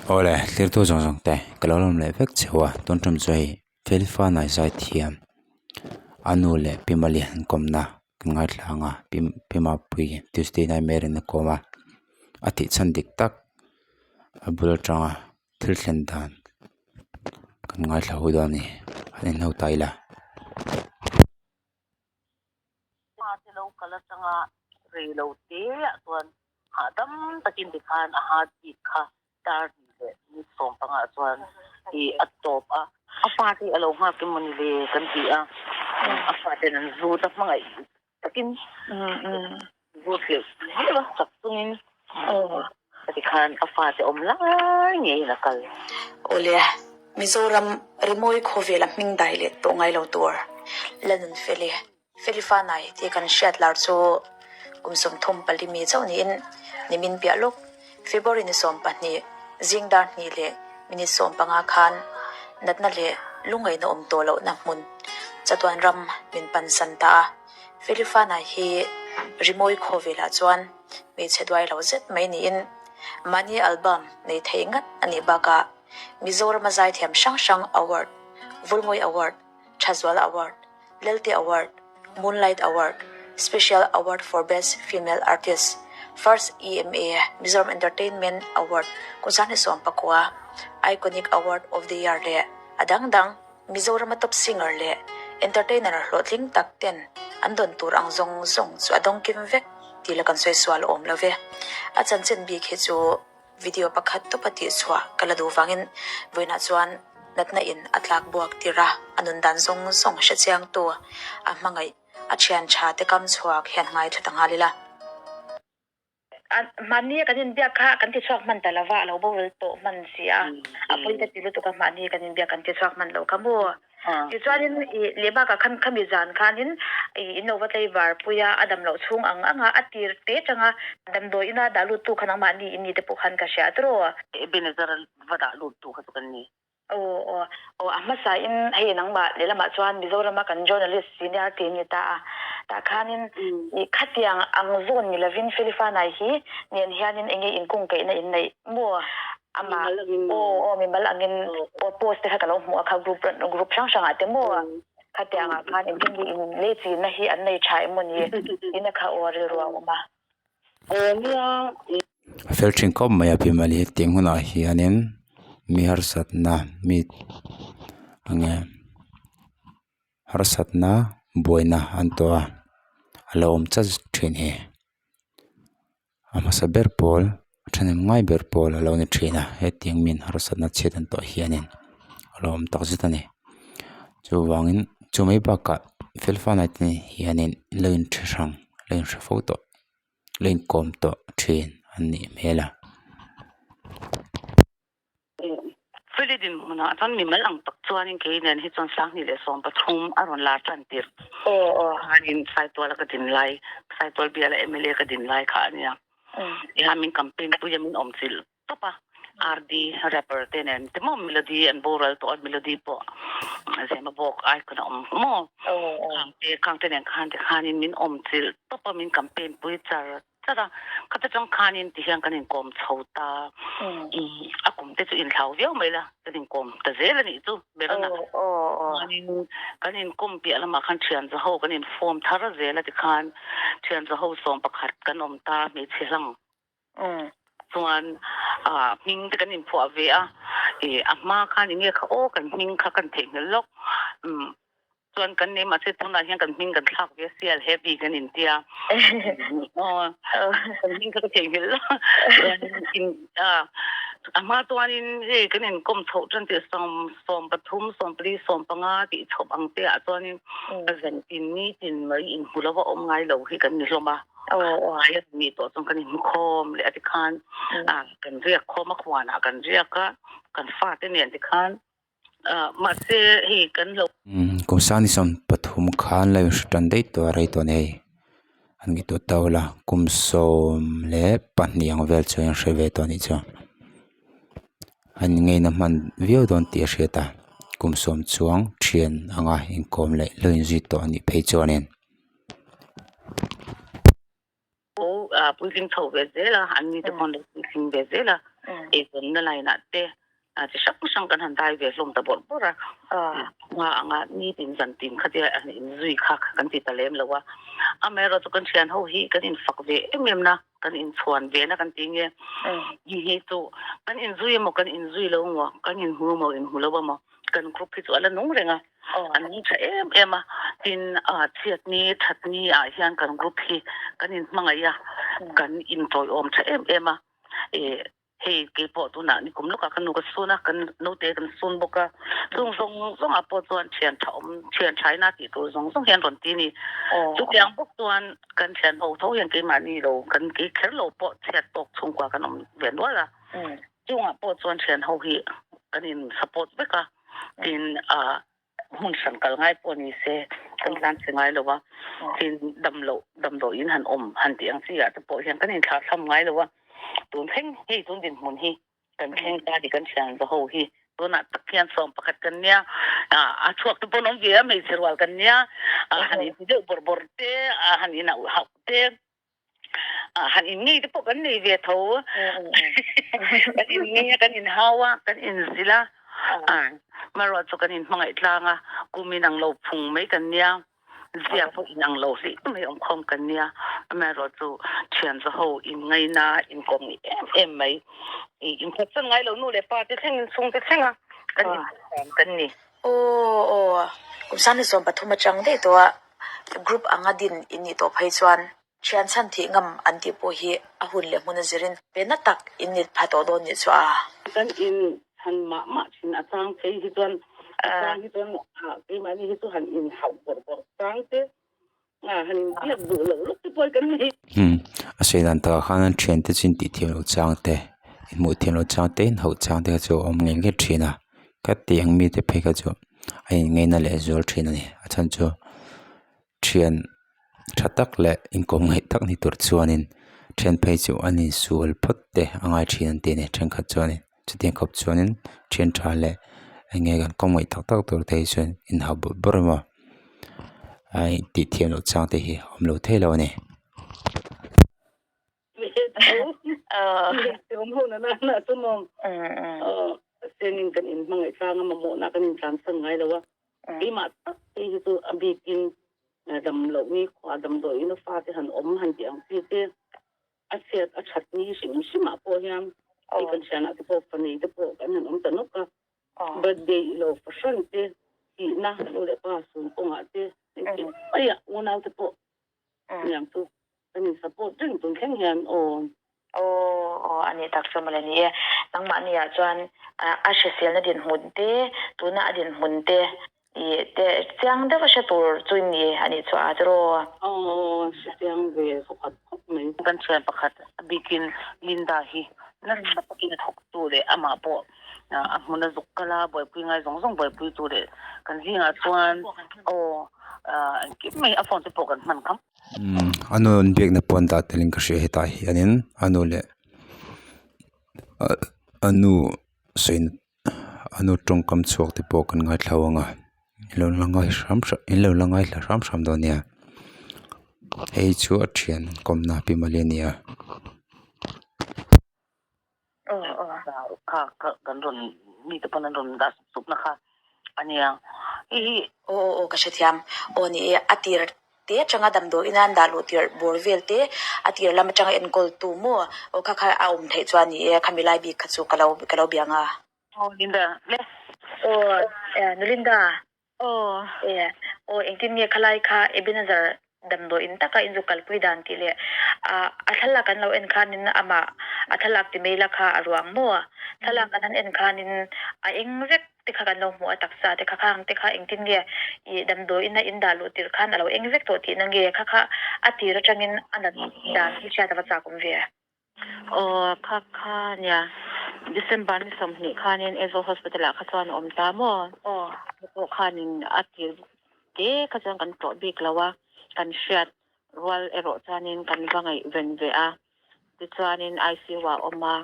Awle thlir tu zawng zawng te ka lo lawm leh vek cheu a tun tum chu hei Felfa nai zai thiam a nu leh pi mali an kawmna kan ngaithla ang a pi pi mapuii Tuesday nightmare in a kawm a a tih chhan dik tak a bul atanga thil thlen dan kan ngaithla ho dawn a ni an inho ta ila. Fate lo kal atanga rei lo te ah chuan hahdam takin tikhan a heartbeat kha dar hnih leh minute sawmpangah chuan ih a tawp a. A fate a lo nghak emaw ni le kan ti a, a faten an zut a hmangaih takin zut leh hleuh a chak chungin tikhan a fate awm lai ngeiin a kal. Awle, Mizoram rimawi khawvela hming dai leh tawh ngai lo tur la nun fel e. Felifanai tih kan hriat lar chu kum 34 mi chauh niin nimin piah lawk February ni 12 zing dar hnih leh minute 15 khan natna leh lungngaihna awm tawh lohna hmun chatuan ram min pansan ta a. Felifanai hi rimawi khawvelah chuan hmeichhe duai lo zet mai niin mahni album nei thei ngat a nih bakah Mizorama zaithiam hrang hrang award, Vulmawi Award, Thazuala Award, Lelte Award, Moonlight Award, Special Award for Best Female Artist, First EMA Mizoram Entertainment Award kum 2019, Iconic Award of the Year leh a dang dang Mizorama Top Singer leh Entertainer hlawhtling tak ten an dawn tur ang zawng zawng chu a dawng kim vek tih la kan sawi sual awm lo ve. A chanchin bik hi chu Video pakhat tawpa tih chhuah ka la duh vangin vawiinah chuan natna in a tlak buak tir a, a nun dan zawng zawng hre chiang tu a hmangaih a thian tha te kam chhuak hian ngaithla ta nghal ila. Mahni a kan inbiak kha kan ti chhuak hman ta lova, a lo boral tawh hman si a, a pawi ka ti lutuk a mahni kan inbiak kan ti chhuak hman lo kha maw. Tichuanin ih leh bakah khan khami zan khanin ih in lo va tlaivar pui a, a dam loh chhung ang ang a, a tir te changa damdawi ina dah lut tu kha nangmahni in ni te pawh khan ka hria tiraw. Ebenezer a va dah lut tu kha chu kan ni. Aw aw aw a hmasa in hei nangmah lehlamah chuan Mizorama kan journalist senior ti ni ta a, tah khanin ih khatiang ang zawn ni lovin Felifanai hi nen hianin enge inkungkaihna in neih maw? Amah aw aw mimal angin aw post te kha ka lo hmuh a kha group group hrang hrangah te maw khatiang ah khan engtin nge in lei chinna hi an nei tha em maw ni ina kha aw rilru a awm a. A fel thin khawp mai a pi mali hetiang hunah hianin mi harsatna mi enge harsatna buaina an tawh a a lo awm chat thin hi. A hmasa ber pawl a thahnem ngai ber pawl a lo ni thin a hetiang min harsatna chhiat an tawh hianin a lo awm tak zet a ni chuvangin chu mai bakah felfai te hianin lo in hre hrang lo in hre fo tawh lo inkawm tawh thin an nih hmel a. Feli dinhmunah chuan mimal ang tak chuanin kei nen hi chuan 2013 a rawn lar tan tirh khanin Saituala ka din lai, Saitual biala mla ka din lai kha a nia. Tihian min campaign pui a min awm chilh tawp a, RD rapper te nen te maw Melody an boral tawh a, Melody pawh Zemabawk icon a awm maw khangte khangte nen khan tikhanin min awm chilh tawp a, min campaign pui char char a, khata tang khanin ti hian kan inkawm chho ta, a kum te chu inthlau viau mai la, kan inkawm ta zel a nih chu Berana chuanin kan inkawm piah lamah khan thian za ho kan inform thar zel a tikhan thian za ho 11 kan awm ta hmeichhe hlang chuan hming te kan inphuah ve a, ih a hma khan enge kha aw kan hming kha kan theihnghilh lawk. Chuan kan nei mahse tunah hian kan hming kan thlak ve sial heavy kan in tia. Aw kan hming kha ka theihnghilh lo. Chuan in a a hma chuanin hei kan inkawm chhoh tan tih sawm 13 14 15 tih chhoh ang te ah chuanin zan tin ni tin mai inhmu lova awm ngai lo hi kan ni hlawm a. Ngai a ni tawh chuan kan inhmukhawm leh a tikhan a kan riak khawm a khuanah kan riak a kan fate nen tikhan Mahse hei kan lo. Kum sang ni 13 khan la inhre tan daih tawh a rei tawh a ni hei an ngi tawh tau la kum 12 ang vel chu an hre ve tawh a nih chuan an ngeina hman viau dawn tih a hriat a kum 10 chuang thian anga inkawm leh lo inzui tawh a nih phei chuanin. Puitling chho ve zel a, an ni te pawh an lo puitling ve zel a. Eizawnna line ah te chi hrang hrang kan han dai ve hlawm ta bawrh bawrh a. Hma anga nitin zantin khatia han inzui kha kan ti ta lem lo a. Amaherawhchu chu kan thian ho hi kan infak ve em em na, kan inchhuan ve na kan ti nge. Hi hi chu kan inzui emaw kan inzui lo emaw, kan inhmu emaw inhmu lo emaw kan group hi chu a la nung reng a, a nung tha em em a. Tin, chhiatni thatni ah hian kan group hi kan inhmangaih a, kan intawiawm tha em em a. Hei keipawh tunah nikum lawkah ka nu ka sun a, kan naute kan sun bawk a, chung zawng zawngah pawh chuan thian tha awm, thian thaina tih tur zawng zawng hian rawn ti a ni. Chutiang bawk chuan kan thian ho tho hian keimahni lo, kan kei kher lo pawh chhiat tawk chhungkua kan awm ve nual a. Chungah pawh chuan thian ho hi kan in support vek a, tin hmun hran kal ngai pawh ni se kan tlan che ngai lo a, tin dam loh damdawiin han awm han tih ang chi ah te pawh hian kan inthlah thlam ngai lo a, tun thleng hei tun dinhmun hi kan thleng ta tih kan thian za ho hi tunah tak hian sawm pakhat kan nia, a chhuak te pawh an awm ve a, hmeichhe rual kan nia, han inti deuh bawrh bawrh te, han inauh hauh te. Han in ngei te pawh kan nei ve tho. Kan in ngei a, kan in hau a, kan in zilh a, marawh chu kan in hmangaih tlang a, kum in ang lo phung mai kan nia, zia pawh in ang lo hlih mai awm khawm kan nia, amaherawh chu thian za ho in ngaina in kawm ngeih em em mai, in khat chuan ngai lo nu leh pa te thleng in chhung te thleng a kan in kawm kan ni. Aw aw, kum sangni 13 atang daih tawh a Group anga din in nih tawh phei chuan thian chhan thih ngam an tih pawh hi a hun leh hmun a zirin pe na tak in ni pha tawh dawn nih chu a. Kan in chhan mah mah thin a chang phei hi chuan a chang hi chuan keimahni hi chu han in hauh bawrh bawrh chang te han in biak duh loh lawk te pawh hi kan nei. Umm a sawi dan takah khan an thiante chu in tih thiam loh chang te in hmuh thiam loh chang te in hauh chang te kha chu a awm ngei ngei thin a. Ka tih ang mite phei kha chu a inngeina leh zual thin a ni a chhan chu thian tha tak leh inkawm ngaih tak ni tur chuanin then phei chu an insual phawt te a ngai thin an ti a ni thenkhat chuanin chutiang khawp chuanin thian tha leh eng nge kan kawm ngaih tak tak tur te hi chuan inhau bawrh bawrh emaw a tih thiam loh chang te hi a awm lo thei lo a ni. Senin kan in hmangaih tlang a mamawhna kan in tlansan ngai lo a, keimah tak te hi chu a bikin dam loh ni khua damdawiin a fate han awm han tih ang chi te a chhiat a that ni hrim hrim ah pawh hian hei kan thianah te pawh fanei te pawh kan han awm ta nawk a, birthday ilo fahran te thihna nu leh pa sun kawngah te engkim maiah unau te pawh Niang chu kan in support reng tun thleng hian aw. Aw aw a nih tak chu mawle ni e. Nangmahni ah chuan a hriselna dinhmun te tuna a dinhmun te ih te chiang deuh a hre tur chu in ni a nih chu a tiraw. Aw aw hre chiang ve pakhat khawp mai. Kan thian pakhat a bikin Linda hi nasa takin a thawktu leh amah pawh a hmun a zuk kal a, buaipui ngai zawng zawng buaipui tu leh kan zingah chuan aw engkim mai a phone te pawh kan hman kham. Umm a nu an biakna pawh an dah telin ka hria hetah hianin a nu leh a nu sawi a nu tawngkam chhuak te pawh kan ngaithla ang a in lo la ngai hram hram in lo la ngaithla hram hram dawn nia hei chu a thian kawmna pi mali a ni a. Kha kan rawn mite pawn an rawn dah sup sup na kha a nia hi hi. Aw aw aw ka hrethiam aw ni e a tir te atanga damdawi ina an dah luh tir bawr vel te a tir lam atanga enkawl tu maw aw kha kha a awm theih chuan ni e khami lai bik kha chu ka lo ka lo biang a. Aw Linda le. Aw nu Linda Aw. E, aw engtin nge khalai kha Ebenezer damdawiin taka in zuk kalpui dan tih leh a a thlalak an lo en khanin amah a thlalak ti mai la kha a ruang maw? Thlalak an han en khanin a eng vek te kha kan lo hmuh a taksa te kha khang te kha engtin nge i damdawiin a in dah luh tirh khan a lo eng vek tawh tihna nge kha kha a tir atangin a nat dan hi hriat a va chak awm ve. Aw kha kha nia December ni 20 khanin Aizawl Hospital ah kha chuan a awm ta maw? Aw. Kha pawh khanin a tir te kha chuan kan tlawh bik lo a, kan hriat rual erawh chuanin kan va ngaihven ve a. Tichuanin ICU ah a awm a,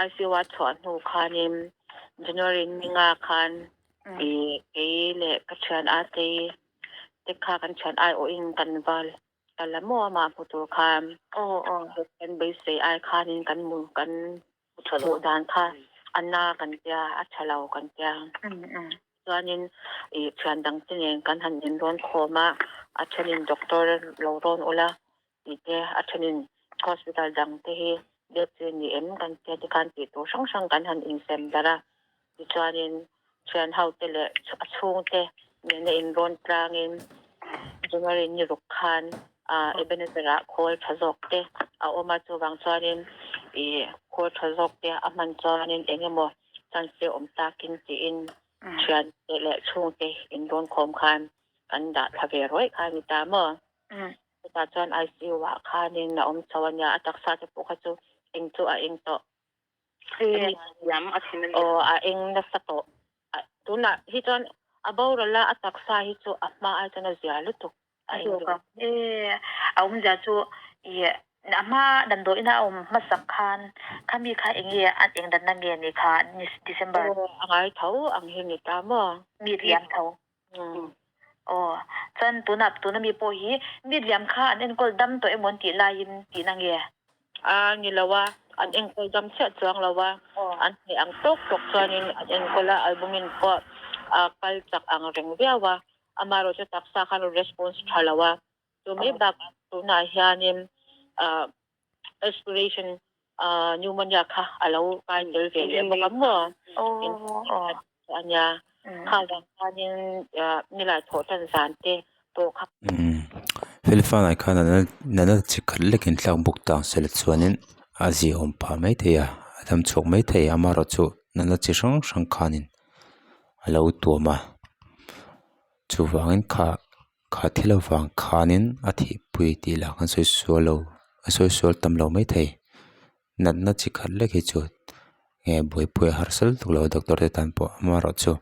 ICU a chhuah hnu khanin January ni nga khan ih kei leh ka thian a tei te kha kan thian aiawhin kan va Ka la maw amah hmu tur khan Aw aw. Kan beisei ai khanin kan mu kan hmu Hmuh dan kha a na kan tia, a tha lo kan tia. Chuanin ih thian dang te nen kan han inrawn khawm a, a thenin doctor lo rawn ula tih te, a thenin hospital dang te hi biak chi ni em kan tia tikhan tih tur hrang hrang kan han insem darh a. Tichuanin thian ho te leh a chhungte nena inrawn tlangin January ni ruk khan Ebenezer ah khawl tha zawk te a awm a, chuvang chuanin ih khawl tha zawk te a hman chuanin eng emaw chance awm takin tiin thian te leh chhungte inrawn khawm khan kan dah thla ve rawih kha a ni ta maw? Chutah chuan ICU ah khanin a awm chho a nia, a taksa te pawh kha chu eng chu a eng tawh. Aw a eng nasa tawh. Tunah hi chuan a boral a, a taksa hi chu a hma ai chuan a zia lutuk. A eng lutuk. E, a awmzia chu i a hma damdawiin a awm hmasak khan khami kha eng nge a eng danna nge ni kha December. Aw a ngai tho ang hi ni ta maw? Mi liam tho. Aw chuan tunah tuna mi pawh hi mi liam kha an enkawl dam tawh emaw an tih laiin tihna nge? A ni lo a, an enkawl dam chiah chuang lo a, an hne ang tawk tawk chuanin an enkawl a, albumin pawh a kal chak ang reng viau a, amaherawhchu chu taksa khan response tha lo a, chu mai bakah tunah hianin aspiration pneumonia kha a lo kai tel ve leh bawk a maw? A nia, kha vang khanin nilai thawh tan zan te pawh kha. Felfanai khan nana chi khat lekin thlak bawk ta ang sela chuanin a ziaawm phah maithei a, a dam chhuak maithei a, amaherawhchu nana chi hrang hrang khanin a lo tuam a, chuvangin kha Kha thil avang khanin a thihpui tih lah kan sawi sual lo a sawi sual tam lo maithei natna chi khat lek hi chu nge buaipui a harsa lutuk lo a doctor te tan pawh amaherawhchu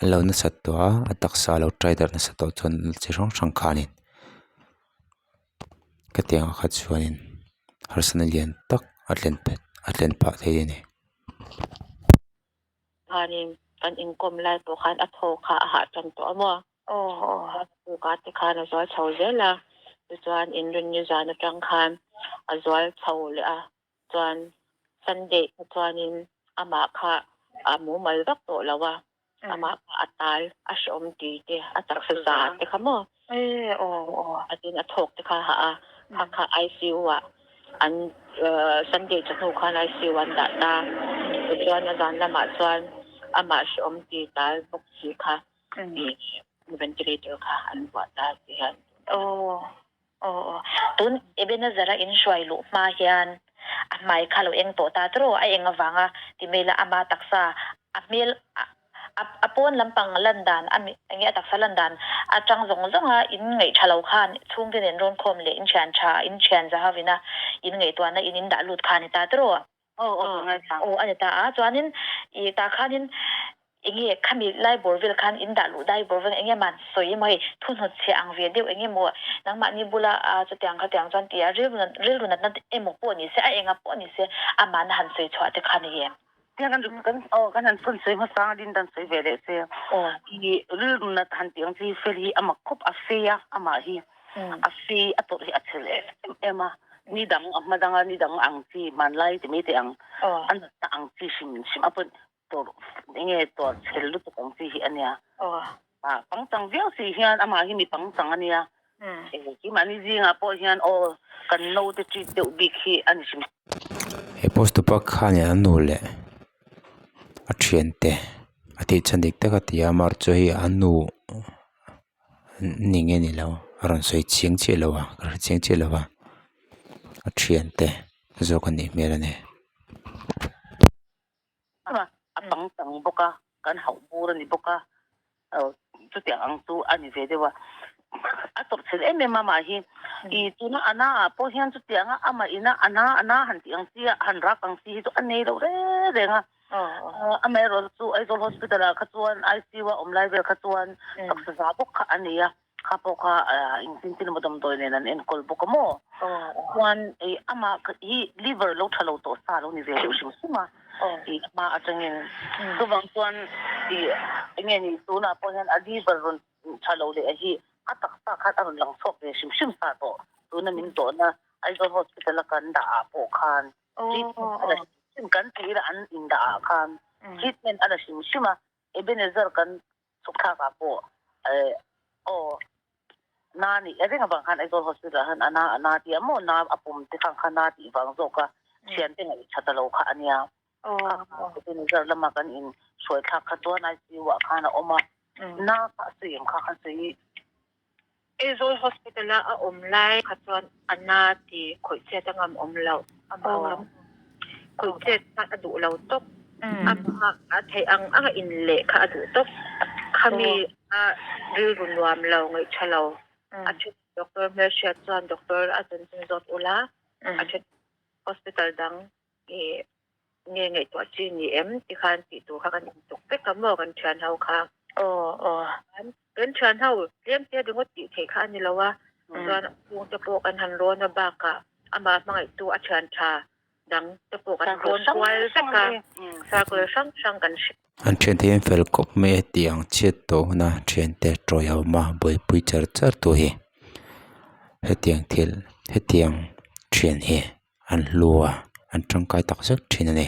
an lo nasat tawh a a taksa a lo try darh nasat tawh chuan chi hrang hrang khanin khatiang ah kha chuanin harsatna lian tak a thlen a thlen phah thei a ni. Khanin kan inkawm lai pawh khan a thaw kha a hah tan tawh a maw? Ka te khan a zual chho zel a, tichuan inrinni zan atang khan a zual chho leh a, chuan Sunday kha chuanin amah kha a mumal vak tawh lo a, amah kha a tal a hrehawm tui te a taksa za te kha maw a tin a thawk te kha a hah a, kha kha ICU ah an Sunday chawhnu khan ICU an dah ta, tichuan a zan lamah chuan amah hrehawm ti tal bawk si kha. Ventilator kha an buah ta ti hian. Aw aw aw tun Ebenezer a in hruai luh hma hian a hmai kha lo eng tawh ta tawh a eng avanga ti mai la ama taksa a hmel a a pawn lampang lan dan a enge a taksa lan dan atang zawng zawng a in ngaih tha lo khan chhungte nen rawn khawm leh in thian tha in thian za ho ina in ngaihtuahna in in dah lut kha a ni ta tawh. Aw aw ka ngaithla. Aw a ni ta a, chuanin i tah khanin enge khami lai bawr vel khan in dah luh dai bawr vel enge man sawi emaw hei thu hnawt chhe ang ve deuh enge maw nangmahni bula a chutiang khatiang chuan tia rilru rilru natna emaw pawh ni se a enga pawh ni se amahna han sawi chhuah te kha ni em? Tiang kan kan aw kan han phun sawi hmasa ang din dan sawi ve leh se i rilru nat han tih ang chi fel hi a mak khawp a fei a amah hi a fei a tawrh hi a chhel em em a ni dang a hma danga ni dang ang chi hmanlai ti mai teh ang a natna ang chi hrim hrim a pawn tawrh enge tawrh chhel lutuk ang chi hi a nia ah pangchang viau si hian amah hi mi pangchang a nia keimahni zingah pawh hian aw kan naute treat deuh bik hi a ni hrim. He post tupa khanin a nu leh a thiante a tih chhan dik tak a ti a mar chu hei a nu. Ni nge ni lo a rawn sawi chiang chiah lo a ka hre chiang chiah lo a a thiante zawk a nih hmel a ni. A pangchang bawk a kan hauh bur a ni bawk a chutiang ang chu a ni ve deuh a a tawrh chhel em em a mah hi ih tuna a na ah pawh hian chutiang a amah ina a na a na han tih ang chi a han rak ang chi hi chu a nei lo reng reng a. Amaherawhchu chu Aizawl Hospital ah kha chuan ICU a awm lai vel kha chuan taksa za bawk kha a nei a, kha pawh kha engtin tin emaw damdawi nen an enkawl bawk a maw? Chuan amah hi liver lo tha lo tawh sa lo ni ve deuh hrim hrim a, ih hma atangin chuvang chuan ih enge ni tunah pawh hian a liver rawn tha lo leh hi a taksa khan a rawn lang chhuak ve hrim hrim sa tawh tuna min tawhna Aizawl Hospital a kan dah ah pawh khan treatment a la. hrim kan tih ila an indah ah khan treatment a la hrim hrim a, Ebenezer kan chhuk thlak ah pawh eh aw na nih reng avang khan Aizawl Hospital ah khan a na a na tih a maw na a pum te khan kha na tih vang zawk a thiante ngaih tha ta lo kha a nia. Kha kha Ebenezer lama kan in hruai thlak kha chuan ICU ah khan a awm a, na kha a sawi em kha khan sawi. Aizawl Hospital a a awm lai kha chuan a na ti khawih chet a ngam awm loh. Amah kha khawih chet kha a duh lo tawp. Amah a theih ang ang a in leh kha a duh tawp. Khami a rilru nuam lo, ngaih tha lo. A then doctor hmelhriat chuan doctor a chanchin zawt ula, a then hospital dang i nge ngaihtuah chi ni em ti khan tih tur kha kan intuk vek a maw kan thian ho kha. Aw aw. Kan thian ho tlem te ringawt tih theih kha a ni lo a, chuan a chhungte pawh kan han rawn a bakah amah hmangaihtu a thian tha dang te pawh kan rawn kual vek a, circle hrang hrang kan hria. An thiante hian fel kawp mai a tih ang chhiat tawh huna thiante tawiawma buaipui char char tu hi hetiang thil hetiang thian hi an hlu a an tangkai tak zet thin a ni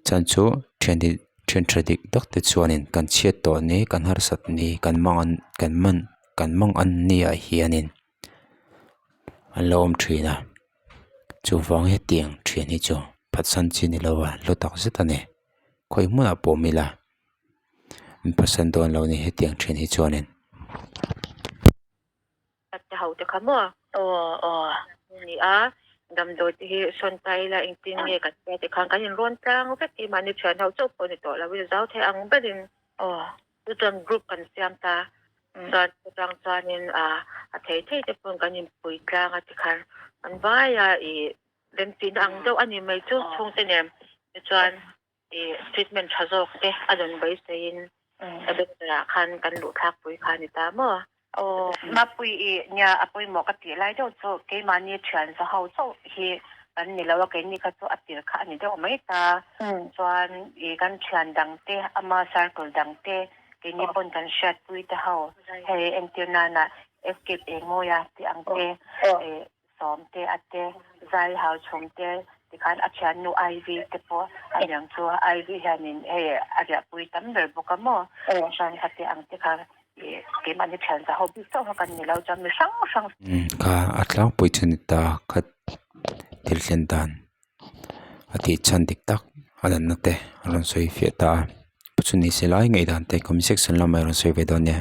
chhan chu thian dik thian tha dik tak te chuanin kan chhiat tawh ni kan harsat ni kan mang an kan man kan mang an ni ah hianin an lo awm thin a chuvang hetiang thian hi chu phatsan chi ni lo a hlu tak zet a ni khawi hmunah pawh awm ila min phatsan dawn lo a ni hetiang thian hi chuanin. Te ho te kha maw? Aw aw. Ni a, damdawi te hi sawn ta ila engtin nge kan tia ti khan kan inrawn tlang vek i mahni thian ho chauh pawh ni tawh lo in zau thei ang berin aw chu chuan group kan siam ta chuan chutang chuanin a a thei thei te pawn kan inpui tlang a tikhan kan vaia i remchihna ang deuh a ni mai chu chhungte nen tichuan I treatment tha zawk te a rawn beiseiin a doctor ah khan kan luh thlak pui kha a ni ta maw? Aw. Mapui i nia a pawimawh ka tih lai deuh chu keimahni thian za ho chauh hi kan ni lo a, keini kha chu a tir kha a ni deuh mai ta. Chuan i kan thian dang te ama circle dang te keini pawn kan hriatpui te ho hei entir nana escape engmawia tih ang te i Sawm te a te, zai hau chhum te tikhan a thiannu Ivy te pawh a niang chu Ivy hianin hei a riahpui tam ber bawk a maw chuan khati ang te kha ih keimahni thian za ho bik chauh kha kan ni lo chuan mi hrang hrang. Kha a tlangpui chu ni ta khat thil thlen dan a tih chhan dik tak a lanna te a rawn sawi fiah ta a chu ni se lai ngaihdan te comment section lamah i rawn sawi ve dawn nia.